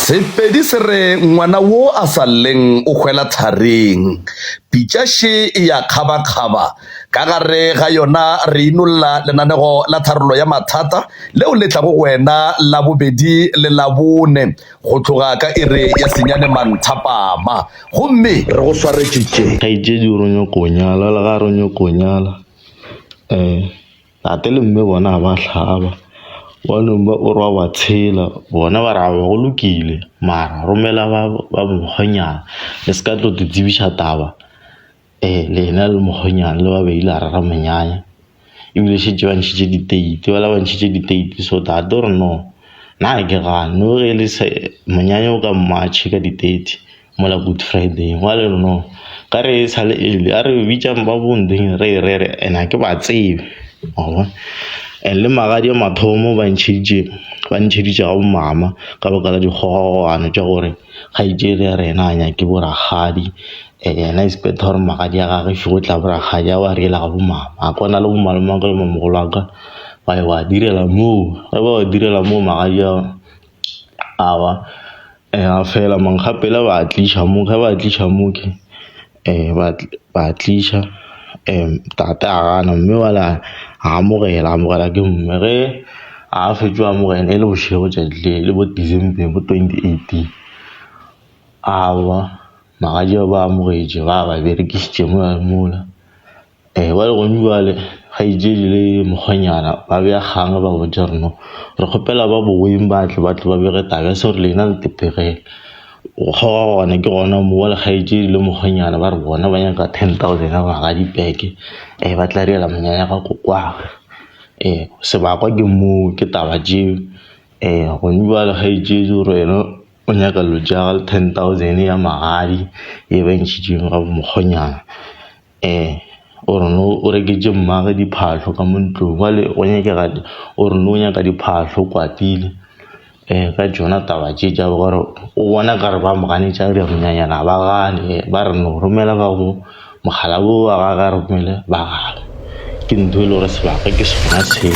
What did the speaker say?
Sepedi se re ngwana wo a sa lleng o hwela tharing. Pitša še e ya kgabakgaba. Ka gare ga yona re inolla lenanego la tharollo ya mathata leo le tlago go wena Labobedi le Labone go tloga ka iri ya senyane manthapama. Gomme re go swaretše tše. Kgaetšedi o re o nyako nyala le ga re o nyako nyala um Tate le mme bona ga ba hlaba, o re wa ba tshela bona ba re aowa go lokile mara romela ba ba mokgwenyana le se ka tlo te tsebiša taba lena le mokgwenyana le ba beile gare ga monyanya. Ebile šetše ba ntšhitše diteiti, ba la ba ntšhitše diteiti so tate o re no nna ga ke gane no ge e le monyanya o ka March ka di-thirty. Mola Good Friday gwa le no ka re e sa le early a re bitšang ba bonding re re re and ga ke ba tsebe wa bona. And le magadi a mathomo ba ntšheditše ba ntšheditše ga bo mama ka baka la dikgogakgogano tša gore kgaetšedi ya rena ga nyake bo rakgadi yena is better gore magadi a gagwe go tla bo rakgadi a wa reela ga bo mama. A kwana le bo malome wa ka le mamogolo wa ka ba ye wa direla moo, ge ba wa direla moo magadi a awa. A fela mankgapela ba a tliša mo, ge ba a tliša mo ke ba a tliša tate a gana mme wa a amogela, a amogela ke mme. Ge a fetša go amogela e le bošego tšatši le, e le bo December bo 2018. Aowa magadi ao ba amogetše ba ba berekišitše mola le mola. Bjale gone bjale kgaetšedi le mokgwenyana ba beya kgang ba botša gore no re kgopela ba boweng ba tle ba tle ba bege taba e se gore lena le tepegele. Go kgaoga gona ke gona mo le kgaetšedi le mokgwenyana ba re bona ba nyaka 10,000 ya magadi back ba tla direla monyanya ka kokwagwe. Sebakwa ke moo ke taba tšeo gone bjale kgaetšedi o re yena o nyaka dilo tša gagwe le 10,000 ya magadi ye ba e ntšhitšeng ga mokgwenyana. O re o reketše mmagwe diphahlo ka mo ntlong bjale go nyakega o re no nyaka diphahlo o kwatile ka tšona taba tše tša gore o bona ka re ba mo ganetša go dira monyanya ba gane ba re no romela ba go mokgalabje wa gagwe a romele ba gagwe ke ntho e le gore sebaka ke sona seo.